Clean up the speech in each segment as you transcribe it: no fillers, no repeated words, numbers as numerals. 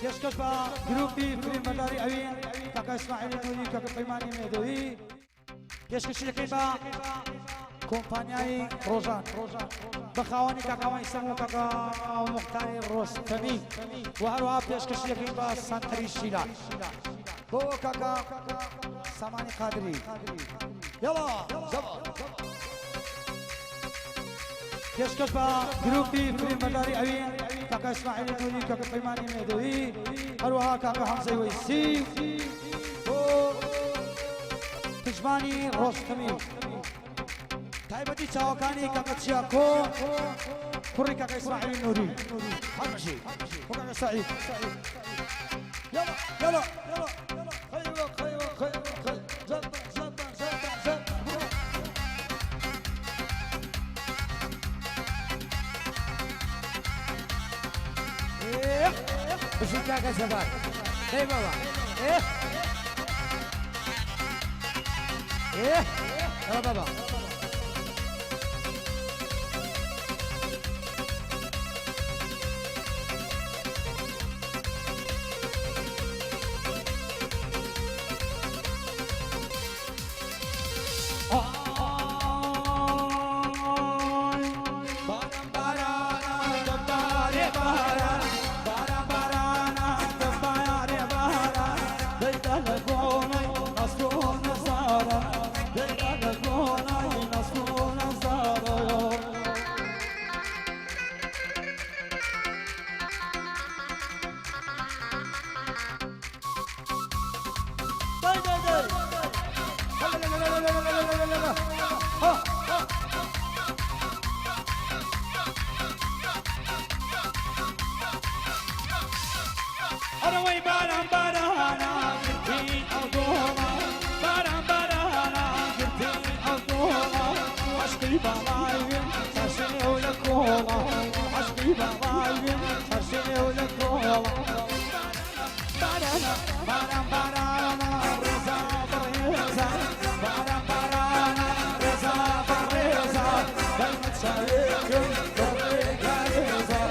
پێشکەش بە گروپی فریمبەرداری ئەوین کاکە ئیسماعیلی نوری، کاکە پەیمانی مێدۆیی. پێشکەشی دەکەین بە کۆمپانیای ڕۆژان بە خاوەنی کاکە مەیسەم و کاکە موختاری ڕۆستەمی و هەروەها پێشکەشی دەکەین بە سەنتەری شیلان بۆ کاکە سامانی قادری. یاڵا جەبار. پێشکەش بە گروپی فریمبەرداری ئەوین کاکە ئیسماعیلی نوری، کاکە پەیمانی مێدۆیی، هەروەها کاکە هەمزەی وەیسی بۆ پژمانی ڕۆستەمی، تایبەتی چاوەکانی کاکە چیاکۆ کوڕی کاکە ئیسماعیلی نوری. هەربژی بۆ کاکە سەعید. یاڵا یاڵا یاڵا خەیوە خەیوە خەیوە خەی جەبە جەبە جەبە جەبە. بژی کاکە جەبار. دەی بابا. ئێ ئێ یاڵا بابا. ئەرەوەی باران بارانا گرتی ئەو دۆڵە، باران بارانا گرتی ئەو دۆڵە، عەشقی باڵاویم سەرشێو لە کۆڵە، عەشقی باڵاویم سەرشێو لە کۆڵە. بارانا باران بارانا ڕێزا بەڕێزا، باران بارانا ڕێزا بەڕێزا، دایمە چاوێکم بەڕێگارێزا،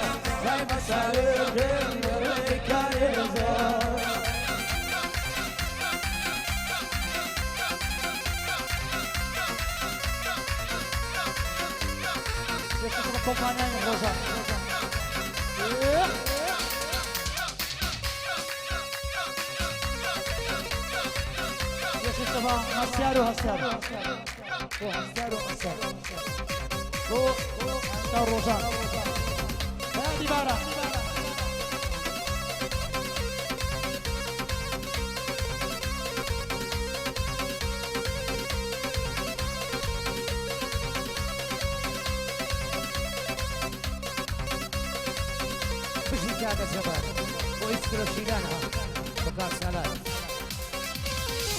دایمە چاوێکم بەڕێگارێزا. پێشکەش بە کۆمپانیای ڕۆژان. پێشکەش بە هەستیار و هەستیار بۆ هەستیار و هەستیار بۆ ئەنتا ڕۆژان. بەیادی باران. بژی کاکە جەبار بۆ ئیسکرۆ شیلانە بۆ کاک سالار.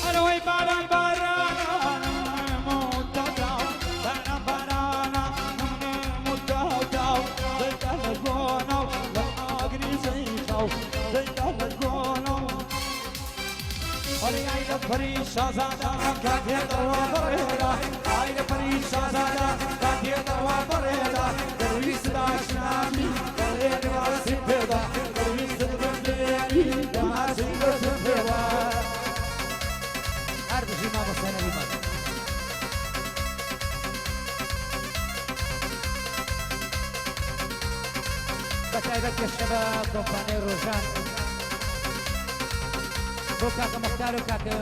ئەرەوەی باران بارانا متدا، باران بارانا متدا، دەیدا لە گۆناو لە ئاگری زەیخاو، دەیدا لە گۆناو. ئەرێ ئای لە پەری شازادە کاتێ دەڕوا بەڕێدا، ئای لە پەری شازادە کاتێ دەڕوا بەڕێدا، دەرویست باشنامی دەڵێ نواسی پێدا، دەرویست بمێنی دەماچی بەتم پێدا. هەر بژی مامۆستا نەریمان. بە تایبەت گەشتە بە کۆمپانیای ڕۆژان بۆ کاکە مختار و کاکە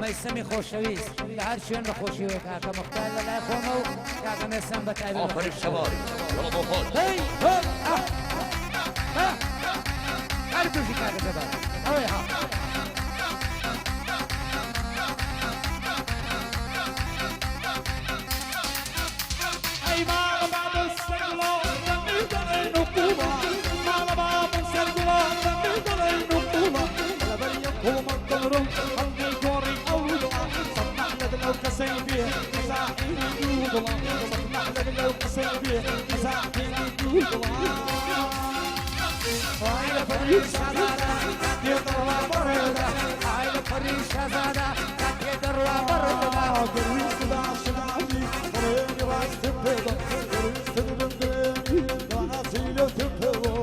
مەیسەمی خۆشەویست لە هەر شوێن بە خۆشیەوە. کاکە مختار لە لای خۆمە و کاکە مێسەم بە تایبەت. آفرین سواری يلا بو خالد. هەی هەی ئاه ئاه هەر بژی کاکە جەبار. ئەوەی ها. ئەی ماڵە بابم سەرگوڵە دەمی دەڵێن و قوڵە، ماڵە بابم سەرگوڵە دەمی دەڵێن و قوڵە، لەبەر یەک قوڵمە دڵڕم هەڵگەی گۆڕی ئەو دڵە، سەد نەعلەت لەو کەسەی بێ مەزاحیری دوو دڵە، سەد نەعلەت لەو کەسەی بێ مەزاحیری دوو دڵە. وای لە پەری شازادە.